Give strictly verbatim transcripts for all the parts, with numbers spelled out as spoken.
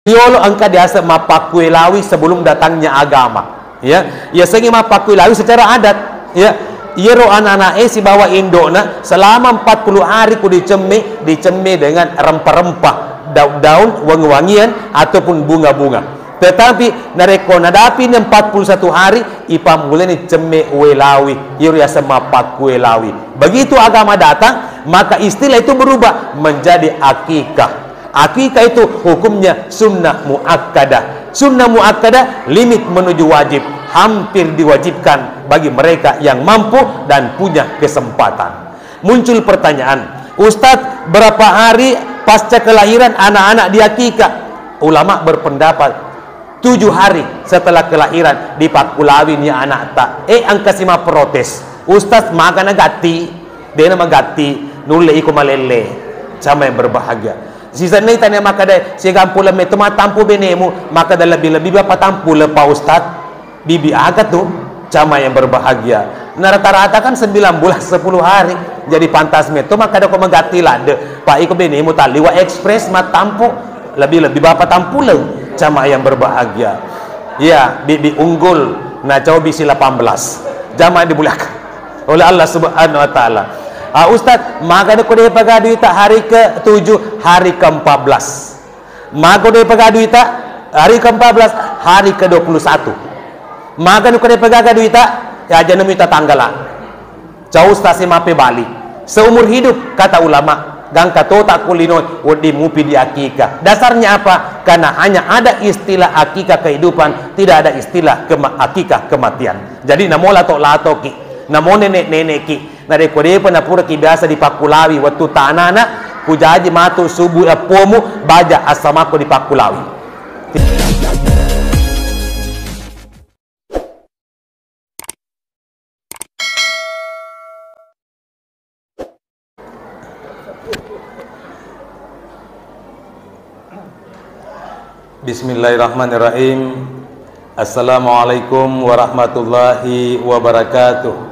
Riolo engka diaseng mappakkue lawi sebelum datangnya agama. Ya, yasengnge mappakkue lawi secara adat. Ya, iyaro anak-anak e sibawa indokna selama empat puluh hari ku dicemme, dicemme dengan rempah-rempah, daun-daun, wangi-wangian, ataupun bunga-bunga. Tetapi narekko nadapini empat puluh satu hari, ipammulani cemme ue lawi, iyaro yaseng mappakkue lawi. Begitu agama datang, maka istilah itu berubah menjadi akikah. Akikah itu hukumnya sunnah muakkadah. Sunnah muakkadah limit menuju wajib, hampir diwajibkan bagi mereka yang mampu dan punya kesempatan. Muncul pertanyaan, "Ustadz, berapa hari pasca kelahiran anak-anak diakikah?" Ulama berpendapat, tujuh hari setelah kelahiran dipakkulawini anakta. Eh, engka si mapprotes, "Ustaz, magana gatti?" Dena magatti, nulle iko malelle. Jamaah yang berbahagia. Sisenna itania makkeda, "Siaga mpuleng metto mattampu benemu," makkeda, "Lebih-lebih bapa tampuleng, Pak Ustaz." Bibi aga tu, jamaah yang berbahagia. Nah, rata-rata kan sembilan bulan sepuluh hari. Jadi pantas metto makkeda ko magatti ladde. Pak, iko benemu talliwa ekspres mattampu, lebih-lebih bapa tampuleng, jamaah yang berbahagia. Iya, bibi unggul, nacobi si delapan belas. Jamaah dimuliakan oleh Allah Subhanahu wa Ta'ala. Ah, Ustaz, magana ko de pagadu ita hari ke tujuh, hari ke empat belas. Mago de pegadu ita, hari ke empat belas, hari ke dua puluh satu. Maga nuko de pegadu ita, ya aja nemu ita tanggala. Cau stasi mape bali. Seumur hidup, kata ulama, gangka tota kulino, wedi mupi di akikah. Dasarnya apa? Karena hanya ada istilah akikah kehidupan, tidak ada istilah kema-, akikah kematian. Jadi, namo lato-latoki, namo nenek-nenekki, Narekko depa napuraki biasa dipakkulawi wettu tanana, kujaji matu subu eppomu, baja assamakko dipakkulawi. Bismillahirrahmanirrahim. Assalamualaikum warahmatullahi wabarakatuh.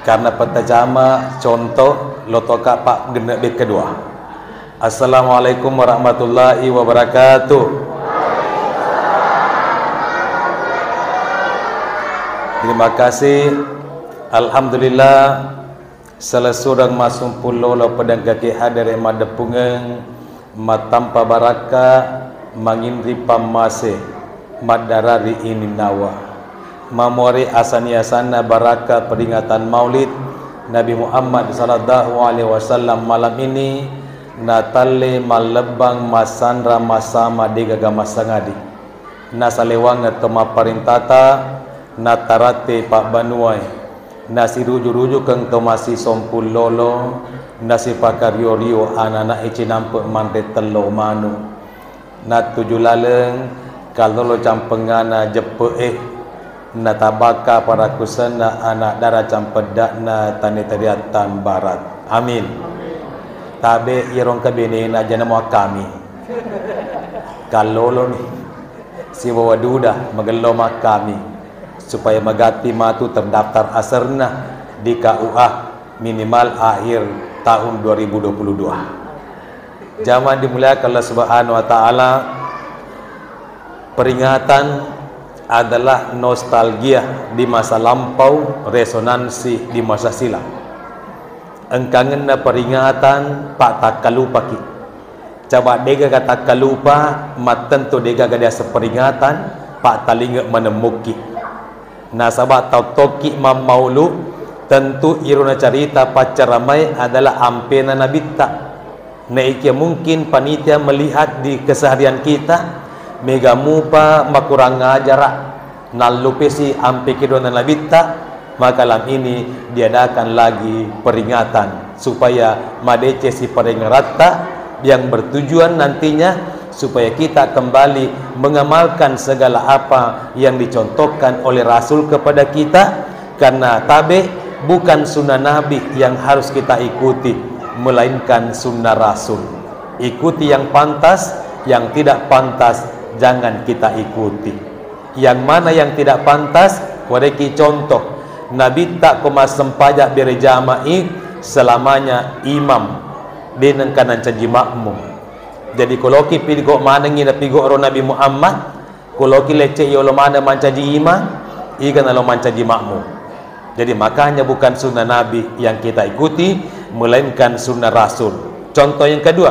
Karena pettajama contoh, lotoka pak genne kedua. Assalamualaikum warahmatullahi wabarakatuh. Terima kasih. Alhamdulillah. Salessureng massumpung lolo pedengkaki hadere maddeppungeng, mattampa barakka, manginri pammase, maddarari ininnawa. Mamuare asani-asanna barakka peringatan Maulid Nabi Muhammad sallallahu alaihi wasallam malam ini, natalle mallebbang massanra massama degaga massangadi. Nasalewangeng to mapparentata, nataratte pabbanuae, nasiruju-rujukeng to massisompung lolo, nasipakario-rio anana'e cinampe manre tello manu. Nattuju laleng kallolo campengngana jeppe'e, natabakka parakkusenna ana dara campedda'na Tane Tariattan Barat. Amin. Tabe iyaro engka benena aja namo akkami. Kalloloni sibawa duda magello makkami supaya magatti matu terdaftar aserna di K U A minimal akhir tahun dua ribu dua puluh dua. Jamaah dimuliakan Allah Subhanahu wa Ta'ala, peringatan adalah nostalgia di masa lampau, resonansi di masa silam. Engkangenna peringatan, pak takkalupaki. Caba degaga takkalupa, mattentu degaga diaseng peringatan, pak talinge manemmukki. Nasaba tau tokki mammaulu, tentu iro nacarita paccaramae adalah ampena nabitta. Naikia mungkin panitia melihat di keseharian kita, mega mupa makurang ajara, nallupesi ampe kedona nabitta, maka lam ini diadakan lagi peringatan supaya madeceng si peringeratta yang bertujuan nantinya supaya kita kembali mengamalkan segala apa yang dicontohkan oleh Rasul kepada kita, karena tabe bukan sunnah Nabi yang harus kita ikuti, melainkan sunnah Rasul. Ikuti yang pantas, yang tidak pantas jangan kita ikuti. Yang mana yang tidak pantas, wareki contoh, Nabitta ko massempajang berjama'i selamanya imam. De nengka nancaji makmum. Jadi, ko loki pigo manengngi napigo ro Nabi Muhammad, ko loki lecce yolo maneng mancaji imang, iga nalo mancaji makmum. Jadi, makanya bukan sunnah Nabi yang kita ikuti, melainkan sunnah Rasul. Contoh yang kedua,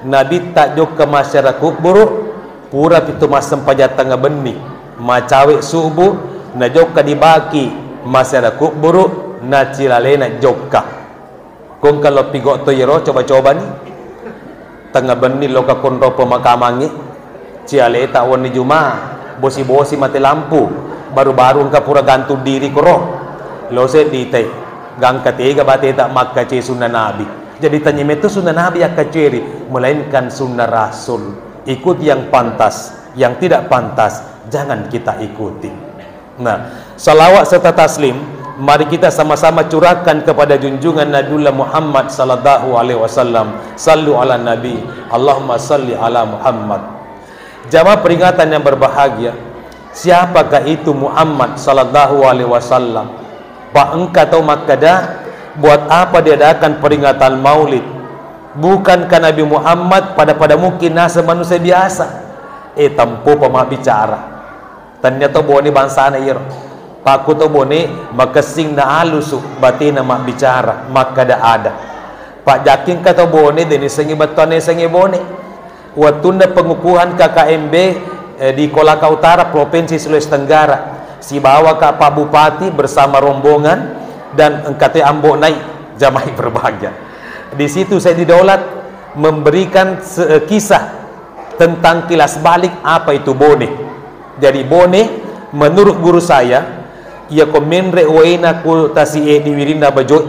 Nabi tak jokka masyarakat kuburu, pura pitu massempajang tengnga benni, macawe subuh, najokka dibaki masyarakat kuburu, nacilalena jokka. Kongka lo pigo to yero, coba-cobani. Tengnga benni loka konro pemakamangngi, cialeta wenni Juma, bosi-bosi mate lampu, baru-baru engka pura gantung diri koro. Lo seddi te, gangka tega bateta makkace sunnah Nabi. Jadi tanya metu sunnah Nabi yakkaceri, melainkan sunnah Rasul. Ikuti yang pantas, yang tidak pantas jangan kita ikuti. Nah, salawat serta taslim mari kita sama-sama curahkan kepada junjungan Nabiullah Muhammad sallallahu alaihi wasallam. Sallu ala Nabi, Allahumma salli ala Muhammad. Jamaah peringatan yang berbahagia, siapakah itu Muhammad sallallahu alaihi wasallam? Pak, engka tau makkeda, buat apa diadakan peringatan Maulid? Bukankah Nabi Muhammad pada-pada mungkin naseng manusia biasa? Eh, tempo pemabbicara. Tania to Bone bangsana iyaro. Pakku to Bone makessing na alusu batena mabbicara, makkada ada. Pak Jaking ka to Bone, deni sengi bettuanna sengi Bone. Wettunna pengukuhan K K M B, eh, di Kolaka Utara, Provinsi Sulawesi Tenggara, sibawa Kak Pak Bupati bersama rombongan dan engkate Ambo Nai, jamaah berbahagia. Di situ saya didaulat memberikan se-, kisah tentang kilas balik apa itu Bone. Jadi Bone, menurut guru saya, iya ko menre waina ku tasi'e di wirinna Bajoi,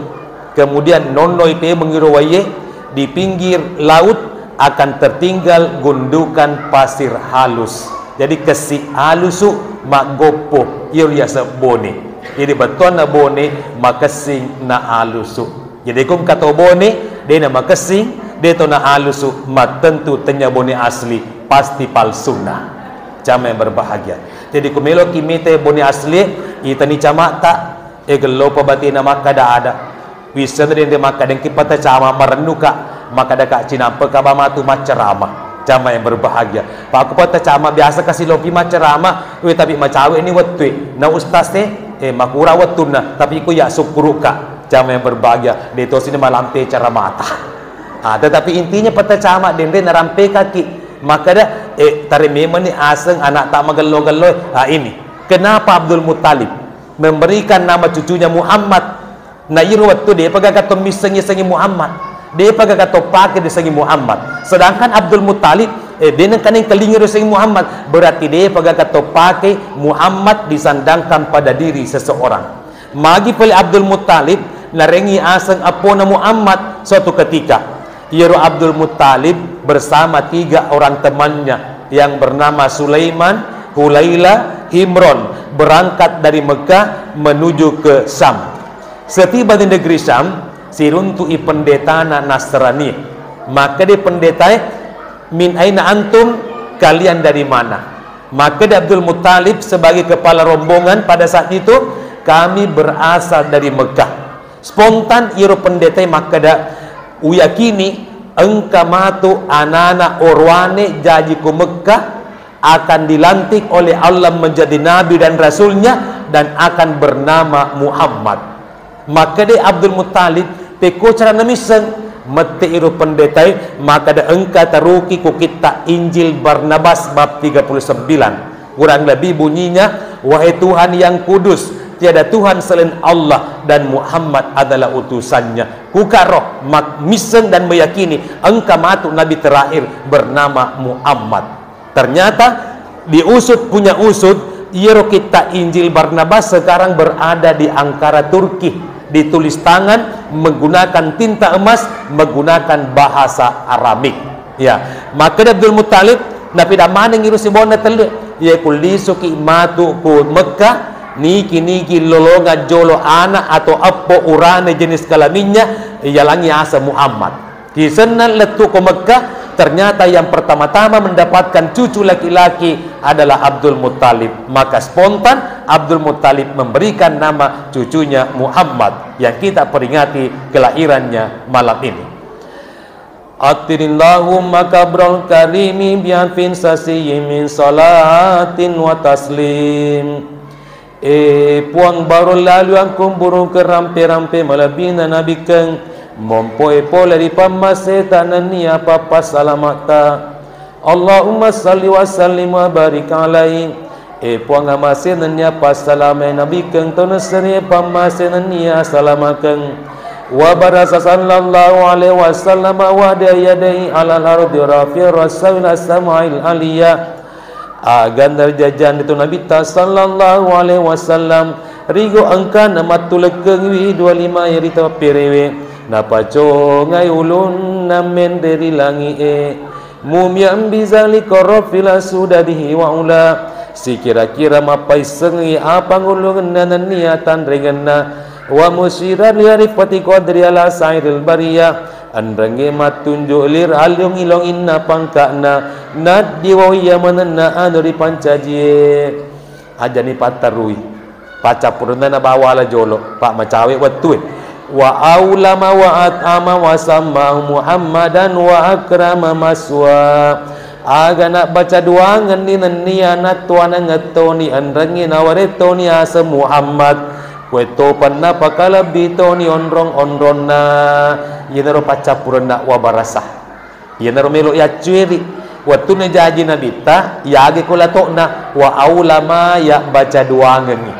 kemudian nonnoi pemeng iro waie di pinggir laut, akan tertinggal gundukan pasir halus. Jadi kessi alusu maggoppo, iro yaseng Bone. Jadi bettuanna Bone makessing na alusu. Jadi ko engka to Bone, de na makessing, de to na alusu, mattentu tenya Bone asli, pasti palsunna. Jamaah yang berbahagia. Jadi ko meloki mite Bone asli, itani cama'ta, eh, gellopa batena makkada ada. Wisseng denre makkada engki pata cama marennuka, makkada ka cinampe ka ba matu maccerama. Jamaah yang berbahagia. Pak, aku pata cama biasa kasi lopi maccerama, we tapi macawe ni wettue. Na ustaz te, eh, makura wettunna, tapi ku ya sukkuruka. Jamaah yang berbahagia, de tosi ni malampe cara mata. Ah, tetapi intinya peta cama denre narampekaki. Makkada, eh, tare memang ni aseng anak tak magello-gello. Ah, ini. Kenapa Abdul Muttalib memberikan nama cucunya Muhammad? Na iro wettu depa gaga to misseng-issengi Muhammad. Depa gaga to pake disengi Muhammad. Sedangkan Abdul Muttalib, eh, deneng kaneng kelingi disengi Muhammad. Berarti depa gaga to pake Muhammad disandangkan pada diri seseorang. Magi pole Abdul Muttalib narengi aseng eppona Muhammad suatu ketika. Iyaro Abdul Muttalib bersama tiga orang temannya yang bernama Sulaiman, Hulaila, Himron berangkat dari Mekah menuju ke Syam. Setiba di negeri Syam, siruntu'i pendetana Nasrani. Makkeda pendetae, "Min aina antum?" Kalian dari mana? Makkeda Abdul Muttalib sebagai kepala rombongan pada saat itu, "Kami berasal dari Mekah." Spontan iyaro pendetae makkeda, "Uyakini engka matu anana orowane jaji ko Mekah akan dilantik oleh Allah menjadi nabi dan rasulnya dan akan bernama Muhammad." Makkeda Abdul Muttalib, "Pekko carana misseng?" Mette iro pendetae makkeda, "Engka taruki ku kitta Injil Barnabas bab tiga puluh sembilan. Kurang lebih bunyinya, 'Wahai Tuhan yang kudus, tiada Tuhan selain Allah dan Muhammad adalah utusannya.'" Kukaro mak-, misseng dan meyakini engka matu nabi terakhir bernama Muhammad. Ternyata diusut punya usut, iyaro kitta Injil Barnabas sekarang berada di Ankara, Turki. Ditulis tangan menggunakan tinta emas, menggunakan bahasa Aramik. Ya, makkeda Abdul Muttalib, "Napida maneng iro sibawanna tellu, iya kullisuki matu ku Mekah, niki-niki lolongan jolo anak atau eppo urane jenis kelaminnya, iyalangi aseng Muhammad." Kisenna lettu ko Mekah, ternyata yang pertama-tama mendapatkan cucu laki-laki adalah Abdul Muttalib. Maka spontan Abdul Muttalib memberikan nama cucunya Muhammad yang kita peringati kelahirannya malam ini. Attirillahumma kabral karimi bi'alfin sasiyyin min salatin wa taslim. E Puang, baro lalu angkumburu kerampe-rampe malebbina Nabikkeng, mompoe pole ri pammaseta nennia pappassalama'ta. Allahumma salli wa sallim wa barik alaih. E Puang, amase nennia passalamae Nabikkeng, to naserie pammase nennia salamakeng. Wa barasa sallallahu alaihi wasallam wa dia yadai alal ardi rafi'a rasawil sama'il aliyah. Aga narjajang itu Nabitta sallallahu alaihi wasallam, rigo engkana mattulekkeng wi dua lima ri tapperewe, napacongai ulunna menre ri langi'e. Mumiang bizalika rafila sudadihi wa ula, sikira-kira mappaissengi apangulungenna nennia tanrengenna, wa musyiran li arifati qadri ala sairil bariyah, enrengnge mattunju lir alung-ilonginna pangka'na, naddiwau iya manenna anu ripancajie. Ajani pattarui. Paccappurenna na bawala jolo, Pak, macawe wettue. Wa aulama wa at'ama wa sammahu Muhammadan wa akrama maswa. Aga nabbaca duangenni nennia nattuanangettoni enrengngi nawarettoni aseng Muhammad. Kuettopanna pakalebbi toni onrong-onronna. Iyanaro paccappurenna wa barasa. Iyanaro melo yaccueri. Wettunna jaji Nabitta, yage ko lato'na, wa aulama yabbaca duangengngi.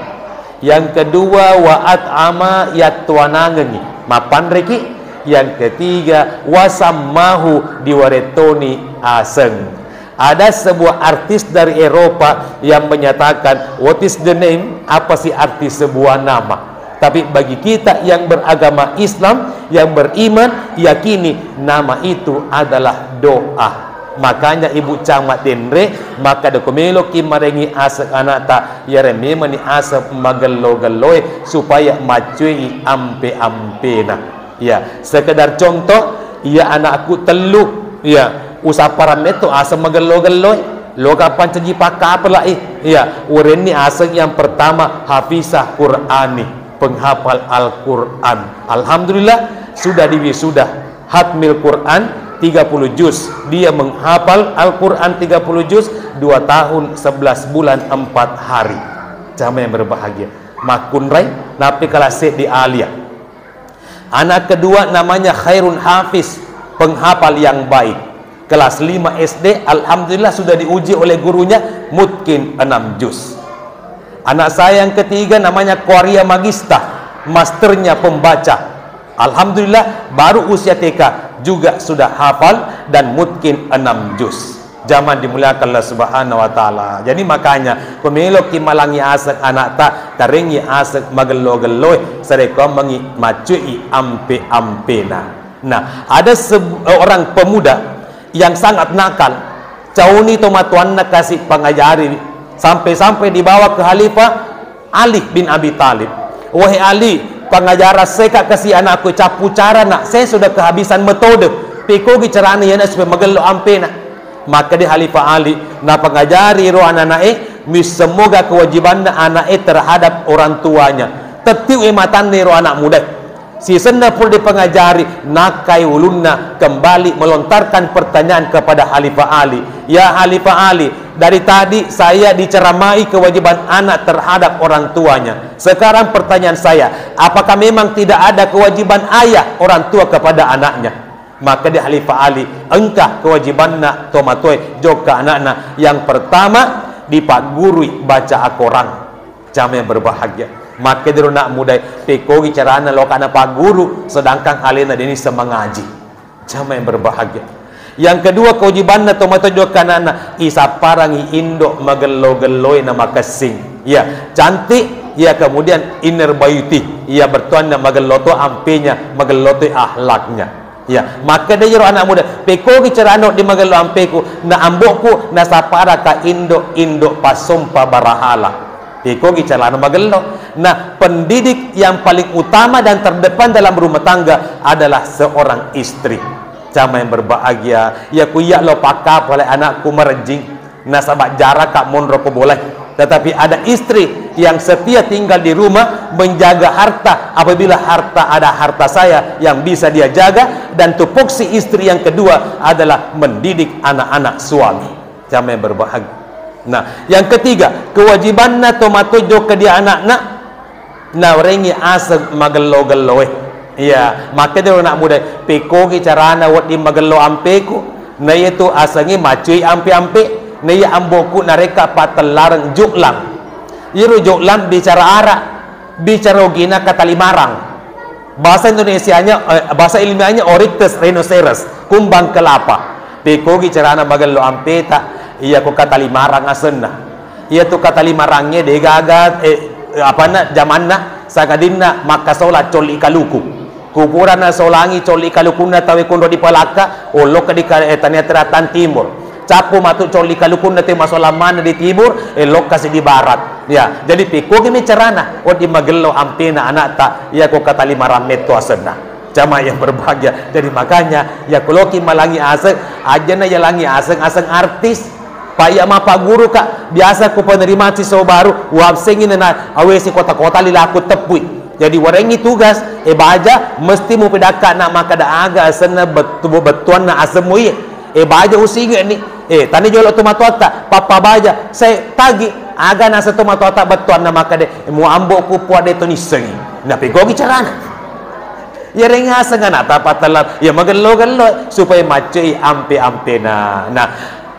Yang kedua, wa at'ama yattuanangengngi. Mappanreki. Yang ketiga, wa sammahu diwarettoni aseng. Ada sebuah artis dari Eropa yang menyatakan, "What is the name?" Apa sih arti sebuah nama? Tapi bagi kita yang beragama Islam, yang beriman, yakini nama itu adalah doa. Makanya Ibu Camat Denre, makkeda ko meloki marengi aseng anakta, yare memani aseng magello-gelloe supaya maccui ampe-ampena. Ya, sekedar contoh, iya anakku tellu, ya, usapparang metto aseng magello-gelloe, loka pancaji pakkapelai, ya, urenni aseng yang pertama hafizah Qur'ani. Penghafal Al-Quran. Alhamdulillah, sudah diwisuda. Hatmil Quran tiga puluh juz. Dia menghafal Al-Quran tiga puluh juz dua tahun sebelas bulan empat hari. Jamaah yang berbahagia. Makkunrai, napi kelas di Alia. Anak kedua namanya Khairun Hafiz, penghafal yang baik. Kelas lima S D, alhamdulillah sudah diuji oleh gurunya, mungkin enam juz. Anak saya yang ketiga namanya Kwaria Magista, masternya pembaca. Alhamdulillah, baru usia T K juga sudah hafal dan mungkin enam juz. Jamaah dimuliakan Allah Subhanahu wa Ta'ala. Jadi makanya, ko meloki malangi aseng anakta, tarengi aseng magello-gelloe, sarekkoammengi maccui ampe-ampena. Nah, ada seorang pemuda yang sangat nakal. Cauni tomatoanna kasi pangajari, sampai-sampai dibawa ke Khalifah Ali bin Abi Thalib. "Wahai Ali, pangajara seka kasi anakku, cappu cara nak, saya sudah kehabisan metode. Pekogi carana yana supaya magello ampena?" Maka di Khalifah Ali, napangajari ro anak-anaknya, missemoga kewajibanna anaknya terhadap orang tuanya. Tettiwi matanna ro anak muda. Sisenna pura dipangajari, nakkai ulunna kembali melontarkan pertanyaan kepada Khalifah Ali. "Ya Khalifah Ali, dari tadi saya diceramai kewajiban anak terhadap orang tuanya. Sekarang pertanyaan saya, apakah memang tidak ada kewajiban ayah orang tua kepada anaknya?" Maka di Khalifah Ali, engka kewajibanna tomatoe jokka anakna. Yang pertama, dipaggurui baca akorang. Jamaah yang berbahagia. Makkedaro nak mudae, pekogi carana loka napagguru, sedangkan alena deni semengaji. Jamaah yang berbahagia. Yang kedua, kewajibanna tomatoa jokka anakna, isapparangi indo magello-gelloe na makessing. Ya, cantik, ya, kemudian inner beauty. Ya, bertuanna magello to ampenya, magello to akhlaknya. Ya, makkeda iyaro anak muda, pekogi carana wedding magello ampeku, na ambo'ku nasapparaka indo-indo passompa barahala. Pekogi carana magello. Nah, pendidik yang paling utama dan terdepan dalam rumah tangga adalah seorang istri. Jamaah yang berbahagia, ya ku iya lo pakkapale anakku marejjing, nasaba jaraka monro ko bolae. Tetapi ada istri yang setia tinggal di rumah menjaga harta. Apabila harta, ada harta saya yang bisa dia jaga, dan tupoksi istri yang kedua adalah mendidik anak-anak suami. Jamaah yang berbahagia. Nah, yang ketiga, kewajibanna tomatoa jokka di anakna, nawerengngi aseng magello-gelloe. Iya, makkedaro anak muda, pekkogi carana wedding magello ampeku, naiya tu asengnge maccui ampe-ampe, naiya amboku narekka pattellareng juklang. Iyaro juklang bicara Arab, bicara ogina katalimarang. Bahasa Indonesianya, eh, bahasa ilmiahnya Oryctes rhinoceros, kumbang kelapa. Pekkogi carana magello ampeta, iya ko katalimarang asenna. Iya tu katalimarangnge degaga, eh, apanna, jamanna, sangadinna makkasola colli kaluku. Kuburanna solangi colli kalukunna tawe konro di Palakka, olokka di ka-, eh, tania teratang timur. Cappu matu colli kalukunna te masolang maneng di timur, eh, lokkasi di barat. Ya, jadi pekkogi mi carana, wedding magello ampena anakta, iya ko katalimarang metto asenna. Jamaah yang berbahagia. Jadi makanya, ya koloki malangi aseng, ajana ya langi aseng, aseng artis. Pak, iya mappagguru, Kak. Biasa ku penerima siswa baru, uabsengi nena awesi kota-kota lilaku teppui. Jadi warengi tugas, eh, baja, mesti mupedakka na makkeda aga asenna bettu-, bettuanna asemmu iye. Eh, baja usinge'ni. Eh, tani jolo tomatoatta, pappa baja, saya tagi, aga naseng tomatoatta bettuanna makkeda, eh, muambo ku puade to nissengi. Napegogi carana. Iyareng aseng anakta patella, ya magello-gello supaya maccei ampe-ampena. Nah,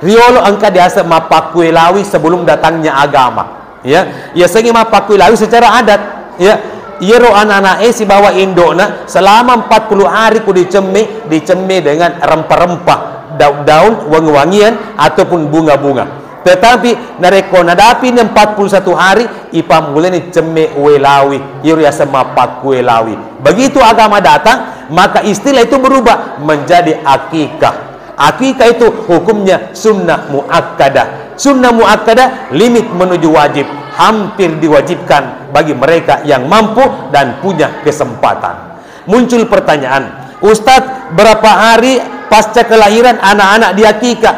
riolo engka diaseng mappakkue lawi sebelum datangnya agama. Ya, yasengnge mappakkue lawi secara adat. Ya, iyaro anak-anak e sibawa indokna selama empat puluh hari ku dicemme, dicemme dengan rempah-rempah, daun-daun, wangi-wangian ataupun bunga-bunga. Tetapi narekko nadapini empat puluh satu hari, ipammulani cemme uwe lawi, iyaro yaseng mappakkue lawi. Begitu agama datang, maka istilah itu berubah menjadi akikah. Akikah itu hukumnya sunnah muakkadah. Sunnah muakkadah limit menuju wajib, hampir diwajibkan bagi mereka yang mampu dan punya kesempatan. Muncul pertanyaan, "Ustadz, berapa hari pasca kelahiran anak-anak diakikah?"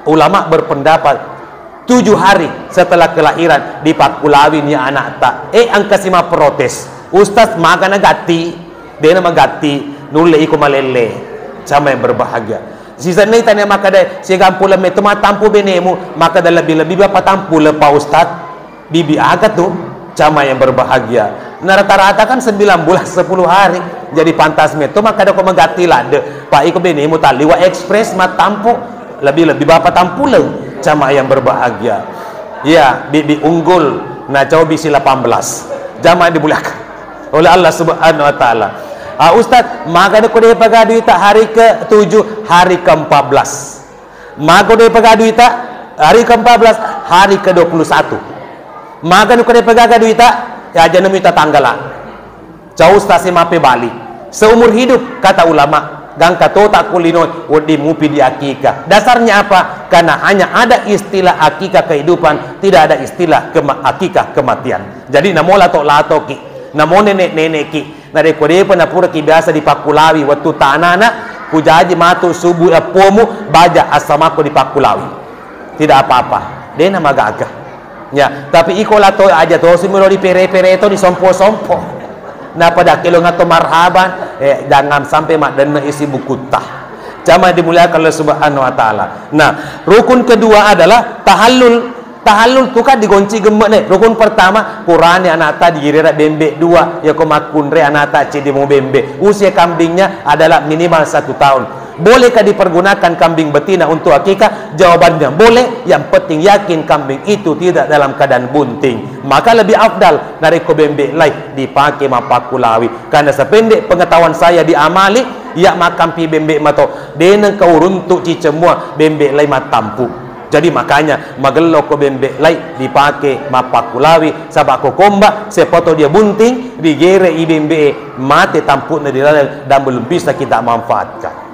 Ulama berpendapat, tujuh hari setelah kelahiran dipakkulawini anakta. Eh, engkasi mapprotes, "Ustadz, magana gatti?" Dena magatti, nulle iko malelle. Jamaah yang berbahagia. Sisenna tania makkeda, "Siaga mpuleng metto mattampu benemu?" Makkeda, "Lebih-lebih bapa tampuleng, Pak Ustadz." Bibi aga tu, jamaah yang berbahagia. Nah, rata-rata kan sembilan bulan, sepuluh hari. Jadi pantas metto makkeda ko magatti ladde. Pak, iko benemu talliwa ekspres mattampu, lebih-lebih bapa tampuleng, jamaah yang berbahagia. Iya, bibi unggul, nacobi si delapan belas. Jamaah dimuliakan oleh Allah Subhanahu wa Ta'ala. Ah, Ustadz, magana ko de pagaduita hari ke tujuh, hari ke empat belas. Mago de pagaduita hari ke empat belas, hari ke dua puluh satu. Magana ko de pagaduita, ya aja nemu ita tanggala. Cau Ustadz si mape bali. Seumur hidup, kata ulama, gangka tota kulino, wedding mupi di akikah. Dasarnya apa? Karena hanya ada istilah akikah kehidupan, tidak ada istilah kema-, akikah kematian. Jadi, namo lato-latoki, namo nenek-nenekki, narekko depa napuraki biasa dipakkulawi wettu tanana, kujaji matu subu eppomu, baja assamakko dipakkulawi. Tidak apa-apa, dena magaga. Ya, tapi iko lato aja tosi melo dipere-pere to, disompo-sompo. Napa dakkelong atau marhaban, eh, jangan sampai maddenne isi bukutta. Jamaah dimuliakan Allah Subhanahu wa Ta'ala. Nah, rukun kedua adalah tahallul. Tahallul tu kan digonci gemme'ne. Rukun pertama, purani anata digirira bembe dua. Yako makkunre anata ceddi mu bembe. Usia kambingnya adalah minimal satu tahun. Bolehkah dipergunakan kambing betina untuk akikah? Jawabannya boleh, yang penting yakin kambing itu tidak dalam keadaan bunting. Maka lebih afdal narekko bembe lai dipake mappakkulawi. Karena sependek pengetahuan saya di amali, iya makkampi bembe mato, deneng kau runtuk cicemua bembe lai mattampu. Jadi makanya magello ko bembe lai dipake mappakkulawi, saba ko komba, siapa tahu dia bunting, digere i bembe, mate tampukna di laleng dan belum bisa kita manfaatkan.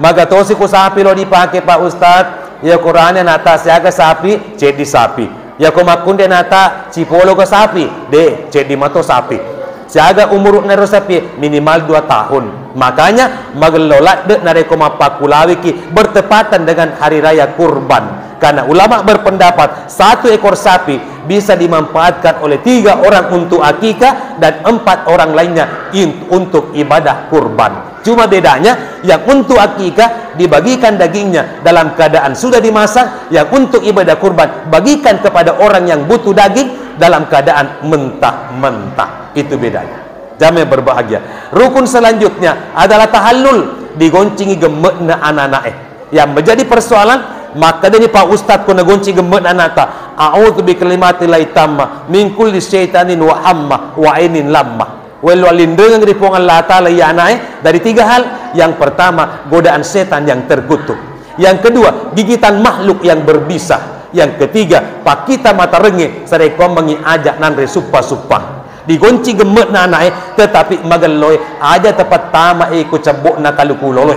Maga tosi ko sapi lo dipake, Pak Ustadz? Iya, kurane nata siaga sapi, ceddi sapi. Iya, ko makkunde nata cipolo ko sapi, de, ceddi mato sapi. Siaga umurukna ro sapi, minimal dua tahun. Makanya, magello ladde narekko mappakkulawiki bertepatan dengan hari raya kurban. Karena ulama berpendapat satu ekor sapi bisa dimanfaatkan oleh tiga orang untuk akikah dan empat orang lainnya in-, untuk ibadah kurban. Cuma bedanya, yang untuk akikah dibagikan dagingnya dalam keadaan sudah dimasak, yang untuk ibadah kurban bagikan kepada orang yang butuh daging dalam keadaan mentah-mentah. Itu bedanya. Jamaah yang berbahagia. Rukun selanjutnya adalah tahallul, digoncingi gemme'na anak-anaknya. Yang menjadi persoalan, makkedani Pak Ustadz ko nagonci gemme'na anakta, "A'udzu bi kalimatillahi tamma min kulli syaitanin wa hamma wa ainin lamma." Wello allinrengeng ri Puang Allah Ta'ala iya anaknya dari tiga hal. Yang pertama, godaan setan yang terkutuk. Yang kedua, gigitan makhluk yang berbisa. Yang ketiga, pakkita matarengnge sarekkuammengngi aja nanre suppa-suppa. Digonci gemme'na anaknya, tetapi magelloe aja tepattama e ku cebbo'na kaluku loloe.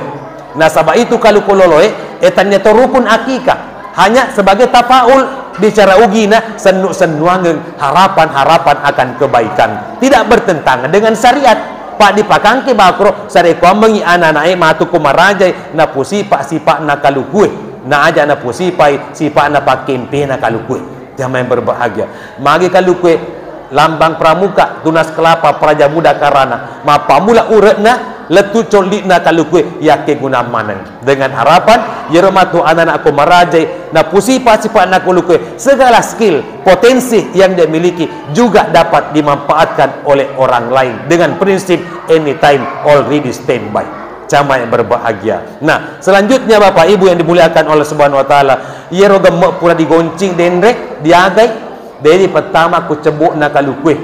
Nasaba itu kaluku loloe, e, tania to rukun akikah. Hanya sebagai tafaul, bicara ugina, sennu-sennuangeng harapan-harapan akan kebaikan. Tidak bertentangan dengan syariat. Pak dipakangke bakro, sarekkuammengngi anak-anaknya matu ko marajai, napusipa-sipa'na kalukue. Na aja napusipai sipa'na pakkempena kalukue. Jamaah yang berbahagia. Magi kalukue lambang pramuka, tunas kelapa, praja muda karana. Mappamula ure'na, lettu colli'na kalukue, yakkegunang maneng. Dengan harapan, yero matu anak-anak ko marajai, napusipa-sipa'na kalukue, segala skill, potensi yang dia miliki juga dapat dimanfaatkan oleh orang lain dengan prinsip anytime already standby. Jamaah yang berbahagia. Nah, selanjutnya Bapak Ibu yang dimuliakan oleh Subhanahu wa Ta'ala, yero gemme' pura digoncing denre, diagai, dedi pertama ku cebbo'na kalukue.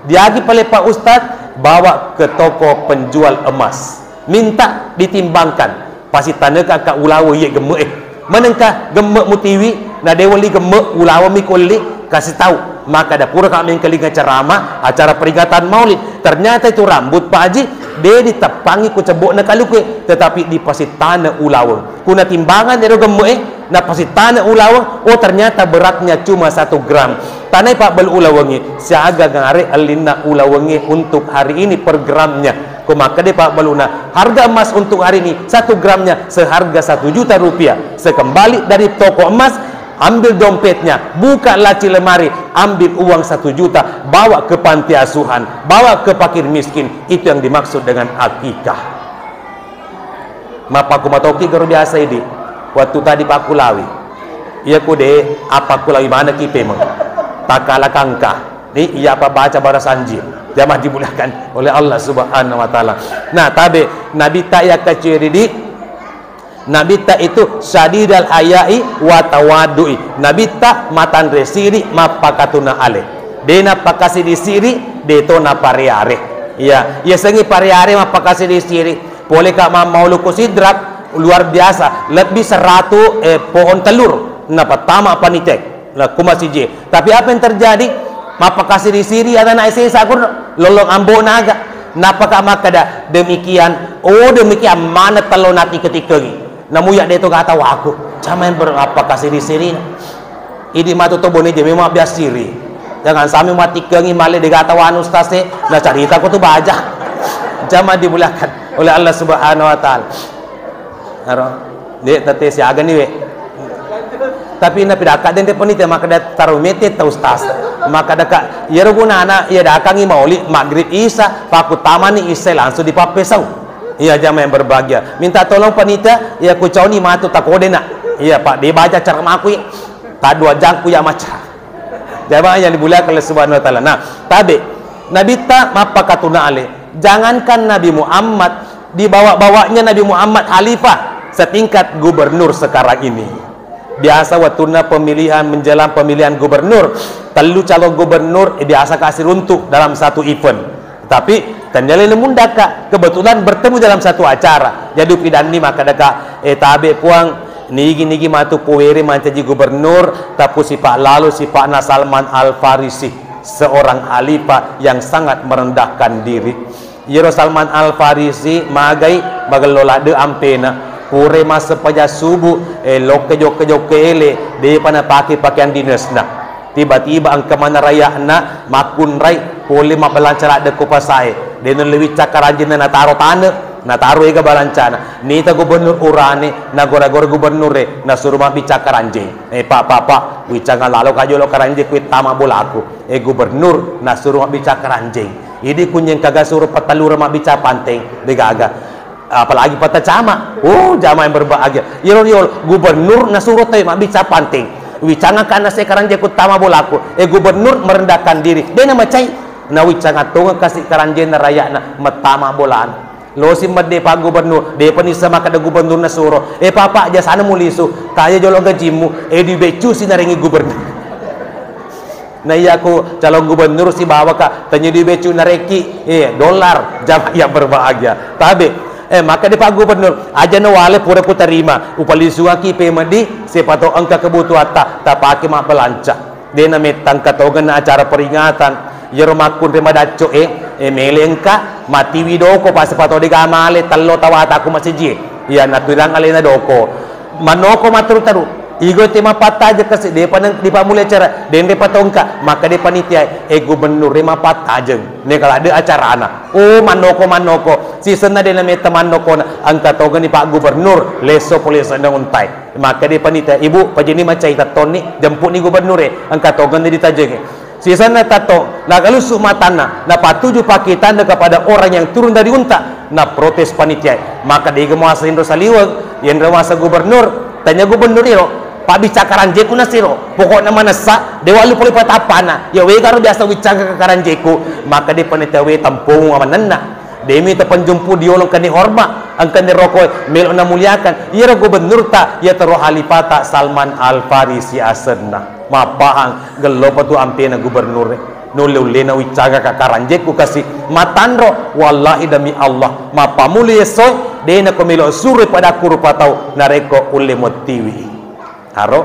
Diagi pale Pak Ustadz, bawa ke toko penjual emas. Minta ditimbangkan. Pasitaneka ka ulawe iye gemme'e. Manengka gemme' mutiwi, na de welli gemme' ulawe mi kolli, kasih tahu. Maka da pura ka mengkelinga ceramah, acara peringatan maulid. Ternyata itu rambut Pak Haji, de diteppangi ku cebbo'na kalukue, tetapi dipasitane ulaweng. Kuna timbangan ero gemme'e, napasitane ulaweng, oh, ternyata beratnya cuma satu gram. Tanai pabbalu ulawengnge, siaga gare ellinna ulawengnge untuk hari ini per gramnya. Ko makkeda pabbaluna, harga emas untuk hari ini satu gramnya seharga satu juta rupiah. Sekembali dari toko emas, ambil dompetnya, buka laci lemari, ambil uang satu juta, bawa ke panti asuhan, bawa ke fakir miskin. Itu yang dimaksud dengan akikah. Mappaku matoki garo biasa idi. Waktu tadi pakkulawi. Iya ku de, appakkulawi manekki pemeng. Takkala kangka. Ni iya apa baca barasanji. Jamaah dimuliakan oleh Allah Subhanahu wa Ta'ala. Nah, tabe, Nabitta iya kaciri di, Nabitta itu syadidal hayai wa tawadui. Nabitta matanre siri, mappakatuna ale. De nappakasiri siri, de to napare-are. Iya, iya sengi pare-are mappakasiri siri. Pole ka mammaulu ko Sidrap, luar biasa, lebih seratu, eh, pohon telur napattama panite. Nah, ku masiji. Tapi apa yang terjadi? Mappakasiri-siri anak-anak S S A kur lolong ambo naga. Napaka makkeda demikian? Oh, demikian mana tello natikka-tikkangi. Namu ya de to gata waku. Cama yang ber-, mappakasiri-siri. Idi matu to bone je memang biasa siri. Jangan sampai matikkangi male de gata wanu ustaz e. Nah, carita ko tu baja. Jamaah dimuliakan oleh Allah Subhanahu wa Ta'ala. Aro, de tate siaga ni we. Tapi na pidaka dende penite makkeda taro mete ta ustaz. Makkeda ka, iyaro gunana iya dakangi mauli maghrib isya, pakkutamani isya langsung dipappesau. Iya, jamaah yang berbahagia. Minta tolong panitia, iya kucauni matu takodena. Iya, Pak, de baca ceramahku. Tadua jangku ya maca. Jamaah yang dimuliakan oleh Subhanahu wa Ta'ala. Nah, tabe, Nabitta mappakatuna ale. Jangankan Nabi Muhammad, dibawa-bawanya Nabi Muhammad khalifah setingkat gubernur sekarang ini. Biasa wattunna pemilihan, menjelang pemilihan gubernur, tellu calon gubernur, eh, biasa kasih runtuk dalam satu event. Tapi tennia lele mundaka, kebetulan bertemu dalam satu acara. Jadi upidanni makkeda ka, eh, tabe puang, nigi-nigi matu powere mancaji gubernur, tapi sipa lalu sipakna Salman Al Farisi, seorang khalifah yang sangat merendahkan diri. Iyaro Salman Al Farisi magai magello ladde ampena, pure massempajang subuh, eh, lokke jokke-jokke ele, depa napake pakeang dinesna. Tiba-tiba engka maneng raya'na makkunrai pole mabbalanca ladde ko pasae, de nallewi cakkaranjinna nataro tane. Nataro ega balancana, nita gubernur urane, nagora-gora gubernur e, nasuro mabbicara karanjeng. Eh, Pak, Pak, Pak, wiccangang lalo ka jolo karanjeng ku tama bolaku. Eh, gubernur, nasuro mabbicara karanjeng. Idi kunyeng kaga suro patallura mabbicara panteng, degaga. Apalagi Pak Tacama. Oh, jamaah yang berbahagia. Iro riolo, gubernur nasuro toi mabbicara panteng. Wiccangang kana se karanjeng ku tama bolaku. Eh, gubernur merendahkan diri. Dena macai. Na wiccangang tongeng kasi karanjeng na rayana, matama bolana. Losi medde Pak Gubernur, depa nisseng makkeda gubernur nasuro, "Eh, Pak, Pak, jasana mulisu, taja jolo gajimmu, eh, dui beccu si narengi gubernur." Na iya ko calon gubernur sibawa ka, tanya dui beccu narekki, eh, dolar, jamaah yang berbahagia. Tabe, eh, makkeda Pak Gubernur, "Aja nawale pura kutarima, upalisuaki pe meddi, siapa tau engka kebutuhatta, tapake mabbalanca." De namettang katongenna acara peringatan. Iyaro makkunrai madacco e, e, mele engka matiwi doko, pas sipato dega male tello tawata ku masiji e. Iya, natuirang alena doko. Manoko matteru-teru. Igo te mapattajeng kasi, depa neng, dipammulai acara, denre patongka, maka de panitia e, e, gubernur e mapattajeng. Neka ladde acarana. Oh, manoko, manoko. Sisenna de nametta manokona, engka tongeni Pak Gubernur, lesso pole senna untai. Makkeda panitia, "Ibu, pajini macai tattonni, jemputni gubernur e, engka tongenni ditajengi." Sisenna tattong, nagalussu matanna, napatuju pakitanna kepada orang yang turun dari unta, naprotes panitia. Maka dega muasa inro saliweng, yenro muasa gubernur, tanya gubernur iro, "Pabbicara karanjeku nasiro, pokokna manessa, de wallu pole patappana, ya wegaro biasa wiccaga karanjeku." Maka de panitia, "We, tempomu manenna." Demi tapanjumpu diolong kani hormat, engkani rokoi, melo namuliakan. Iyaro gubernurta, iyataro halipata Salman Al Farisi asenna. Mappahang, gellopa tu ampena gubernur e. Nulle-ullena wiccaga ka karanjekku kasi. Matanro, wallahi demi Allah, mappammuli essoe, de nako melo suroi padakku rupa tau, narekko ulle mottiwi. Haro?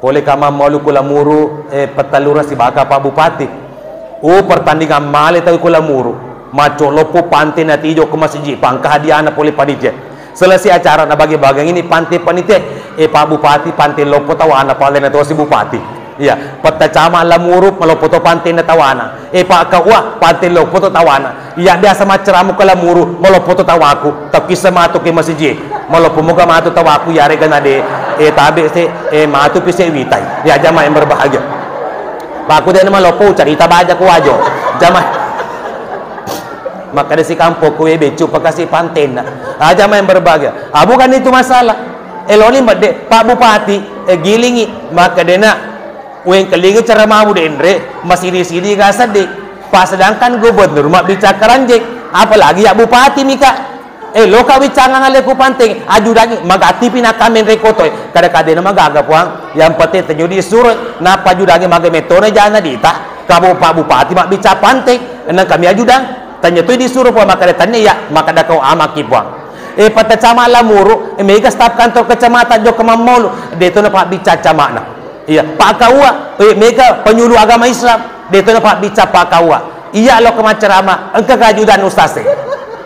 Pole ka mammalu ku Lamuru, eh, Pettallureng sibawa Pak Bupati. Oh, pertandingan male tau ku Lamuru. Macco loppo pante natijo ko masiji, pangka hadiahna pole panitia. Selesai acara na bage-bagengini pante panitia. Eh, Pak Bupati, pante loppo tawana, palena tosi Bupati. Iya, Pak Tacama Lamuru, maloppo to pantena tawana. Eh, Pak K U A, pante loppo to tawana. Iya, biasa maccarama ko Lamuru, maloppo to tawaku. Takkissa matu ke masiji. Maloppo moga matu tawaku, yarega na de, eh, tabe se, eh, matu pi se witai. Ya, jamaah yang berbahagia. Pak, aku de na maloppo, carita baja ku wajo. Jamaah. Makkeda si kampokku, eh, beccu pakasi pantenna. Ah, jamaah yang berbahagia. Ah, bukan itu masalah. Eloni medde, Pak Bupati, eh, gilingi. Makkedena, Uwengkalinga ceramamu denre, masiri-siri ga seddi. Pa sedangkan gubernur mabbicara karanjeng, apalagi ya bupati mika. Eh, loka wiccangang ale ku panteng, ajudangi, magatipi nakamenre kotoe. Kada-kadena magaga, Puang. Yang penting tenyu disuro, napa ajudangi maga metona jana dita. Kamu Pak Bupati mabbicara panteng, enang kami ajudang. Tanya tu disuro, Puang, makkeda tenne ya, makkeda kau amaki, Puang. Eh, Pak Tacama Lamuru, eh, mega staf kantor kecamatan jokka mammolu, deto na pabbicara camana. Iya, Pak Kaua, eh, mega penyuluh agama Islam, deto na pabbicara Pak Kaua. Iya, lo ke macerama, engka keajudan ustaz e.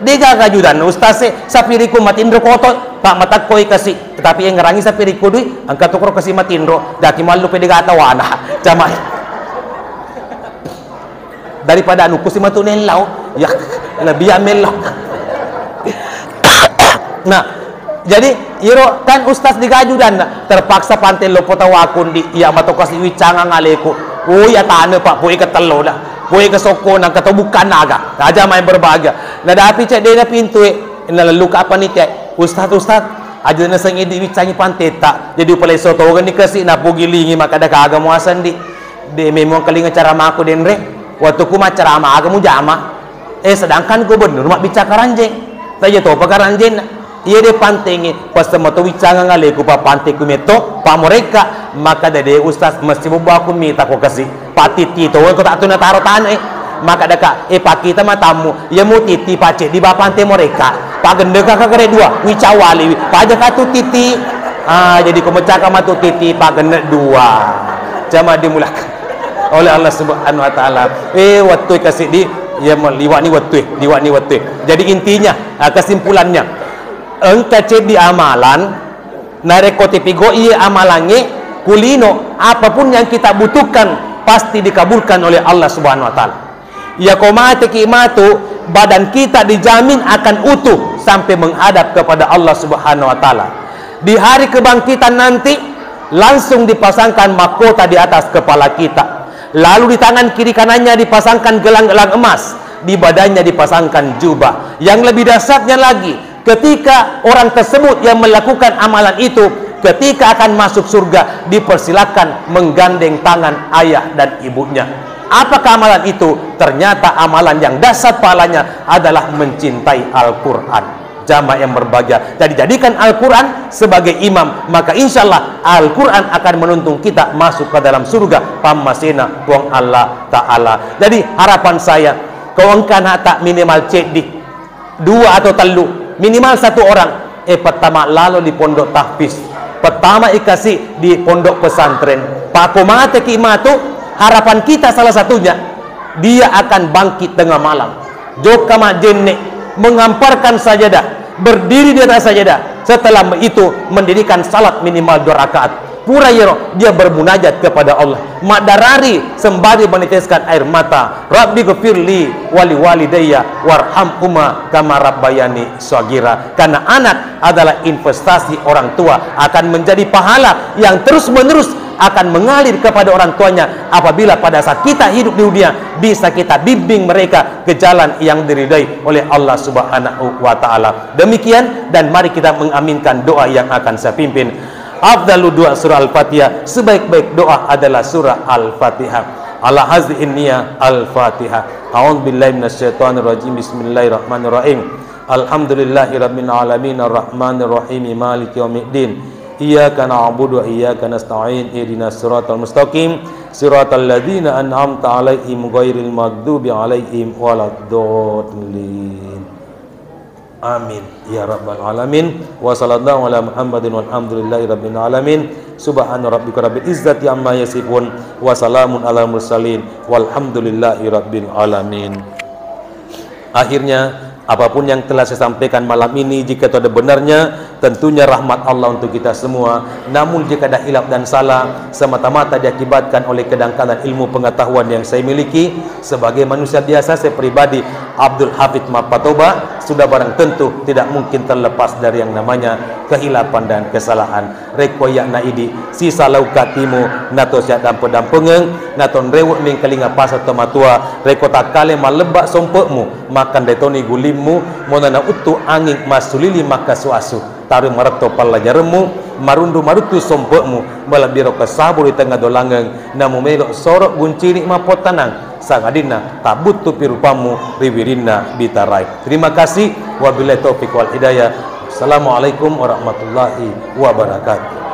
Dega keajudan ustaz e, sapiriku matinro koto, Pak, matakko i kasi, tetapi yang ngerangi sapiriku dui, engka tukro kasi matinro, daki mallu pede gata wana, jamaah. Daripada anukku si matu nellau, ya, lebih amello. Nah, jadi, iro kan ustaz digajudanna, terpaksa pante loppo tawakundi, iya mato kasi wiccangang aleku. Oh, iya tane, Pak, poi ke tello dah. Poi ke sokko nang keto bukan naga. Aja main berbahagia. Nah, dapi cek dena pintu e. Nah, lalu ke apa nih, Teh? Ustaz, ustaz, aja na sengi diwiccangi panteta. Jadi upale sotogen ni kasi, napugilingi maka ada kaga muasan di. De memang kelinga caramaku denre. Waktu ku macarama aga mujama. Eh, sedangkan gubernur mabbicara karanjeng. Taja topa karanjeng. Iya de pantengi, pas mato wiccangang aleku pa panteku metto, pa morekka, maka dede ustaz mesti bobbaku mita ko kasi. Pa titti to ko tak tuna taro tane. Maka deka, eh, pakita matammu, iya mu titti paceddi bapante morekka. Pagende ka kere dua, wicawali, paja ka tu titti. Ah, jadi ko mecaka matu titti, pagende dua. Jama dimulak oleh Allah Subhanahu wa Ta'ala. Eh, waktu kasih di, ya, liwani waktu, liwani waktu. Jadi intinya, ah, kesimpulannya, engka ceddi amalan, narekko tepigoi amalangnge, kulino, apapun yang kita butuhkan, pasti dikabulkan oleh Allah Subhanahu wa Ta'ala. Iya ko mateki matu, Badan kita dijamin akan utuh sampai menghadap kepada Allah Subhanahu wa Ta'ala. Di hari kebangkitan nanti, langsung dipasangkan mahkota di atas kepala kita. Lalu di tangan kiri kanannya dipasangkan gelang-gelang emas, di badannya dipasangkan jubah. Yang lebih dahsyatnya lagi, ketika orang tersebut yang melakukan amalan itu, ketika akan masuk surga, dipersilakan menggandeng tangan ayah dan ibunya. Apakah amalan itu? Ternyata amalan yang dahsyat pahalanya adalah mencintai Al-Quran. Jamaah yang berbahagia. Jadi, jadikan Al-Quran sebagai imam, maka insya Allah Al-Quran akan menuntun kita masuk ke dalam surga pammasena Puang Allah Ta'ala. Jadi, harapan saya, ko engka ana'ta minimal ceddi, dua atau tellu, minimal satu orang, eh, pertama lalo di pondok tahfiz, pertama ikasi di pondok pesantren. Pako mateki matu, harapan kita salah satunya, dia akan bangkit tengah malam, jokka majjenne, menghamparkan sajadah, berdiri di atas sajadah, setelah itu mendirikan salat minimal dua rakaat. Pura iyaro, dia bermunajat kepada Allah, maddarari sembari meneteskan air mata, "Rabbi ghfirli wali walidayya warhamhuma kama rabbayani shaghira." Karena anak adalah investasi orang tua, akan menjadi pahala yang terus-menerus akan mengalir kepada orang tuanya apabila pada saat kita hidup di dunia bisa kita bimbing mereka ke jalan yang diridai oleh Allah Subhanahu wa Ta'ala. Demikian, dan mari kita mengaminkan doa yang akan saya pimpin. Afdalu doa surah Al-Fatihah, sebaik-baik doa adalah surah Al-Fatihah. Ala hazihi niyah Al-Fatihah. A'udzu billahi minasyaitonir rajim. Bismillahirrahmanirrahim. Alhamdulillahi rabbil alamin, arrahmanir rahim, maliki yaumiddin. Iyyaka na'budu wa iyyaka nasta'in. Ihdinas siratal mustaqim. Siratal ladzina an'amta 'alaihim ghairil maghdubi 'alaihim waladdallin. Amin ya rabbal alamin. Wa sallallahu ala Muhammadin walhamdulillahi rabbil alamin. Subhana rabbika rabbil izzati amma yasifun. Wa salamun alal mursalin. Walhamdulillahi rabbil alamin. Akhirnya, apapun yang telah saya sampaikan malam ini, jika itu ada benarnya, tentunya rahmat Allah untuk kita semua. Namun, jika ada hilaf dan salah, semata-mata diakibatkan oleh kedangkalan ilmu pengetahuan yang saya miliki. Sebagai manusia biasa, saya pribadi, Abdul Hafid Mapatoba, sudah barang tentu tidak mungkin terlepas dari yang namanya kehilafan dan kesalahan. Rekko iyya'na idi, sisalauka timu, nato siaddampe-dampengeng, nato nrewe mengkalinga pasang to matua, rekko takkale mallebba sompe'mu, makkandai toni gulimmu, monana uttu anging massulili makkasu-asu, taroi maretto pallajaremmu, marunru maruttu sompe'mu, malebbiro kasaburu ri tengnga dolangeng, namumelo soro guncini mappottanang, sangadinna tabbuttupi rupammu ri wirinna bitarae. Terima kasih, wabillahi taufiq wal hidayah. Assalamualaikum warahmatullahi wabarakatuh.